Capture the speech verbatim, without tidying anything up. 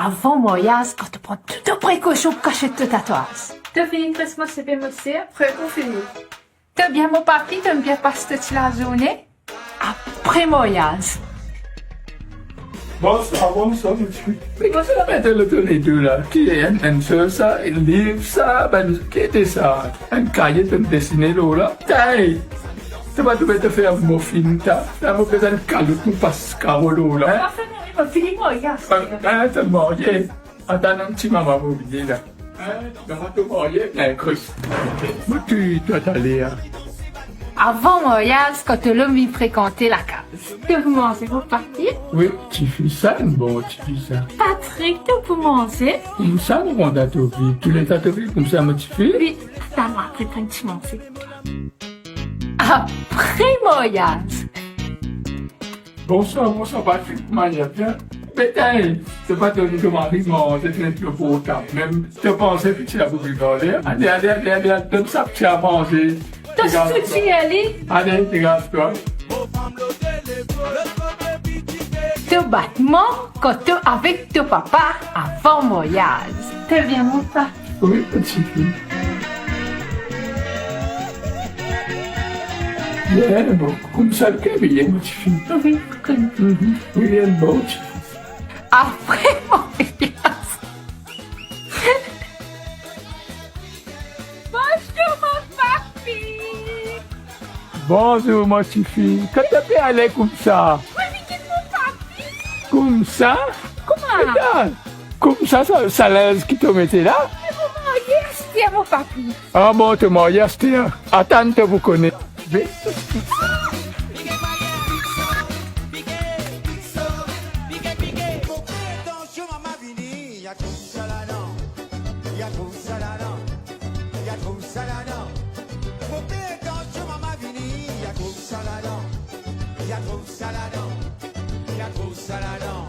Avan maryaz, kan to pran tou to prekosion pou kasiet to tatwaz. To fini dres mo seve, mo ser? Pre pou fini. To bien, mo papi? To bien pas to ti lazourne? Apre maryaz. Bonswar, bonswar, mo tifi. Me ki sa met lor to ledo la? Ki enn, enn sel sa, enn liv sa, bann, ki ete sa? Enn kaye to desine lor la? Tay! To pa trouve to fer mofin ta? La mo bizin enn kalot, mo pas karo lor la, hein? Mo fini maryaz. Ah, ah, to marye. Atann, enn ti moman, mo vini la. Hein? Kouma to marye? Bien, Kris. Mo touy twa taler, hein. Avan maryaz, kan to lom vinn frekante lakaz. To pou manze, mo papi? Wi, tifi, sa enn bon tifi sa. Patrik, to pou manze? Koumsa mo kontan to viv. Touleta to viv koumsa, mo tifi? Wi, atann, mo apre pran ti manze. Apre maryaz. Bonswar, bonswar, Patrik, kouma li ete bien? Be, to pa donn to mari manze, to ena to portab. Mem to panse piti la pou viv ale. Ale, ale, ale, ale, ale, donn sa piti la manze. To soutien li. Ale, degaze twa. To batman kan to avek to papa avan maryaz. To bien, mo pa? Wi, pa ti pli. Bien, bon, koumsa li pe bien, mo tifi. Wi, koumsa. Mhm. Wi, bien, bon, tifi. Apre maryaz. Bonzour, mo papi. Bonzour, mo tifi. Kot to pe ale koumsa? Mo vinn get mo papi. Koumsa? Kouma? Eta, koumsa, sa, sa linz ki to mete la? Me mo marye aster, mo papi. Ah bon, to marye aster? Atann, to pou kone. Be- Pike, pike, pike, pike, pike, pike. Mo pe danse, mama vini, ya trouv sa ladan, ya trouv sa ladan, ya trouv sa ladan. Mo pe danse, mama vini, ya trouv sa ladan, ya trouv sa ladan, ya trouv sa ladan.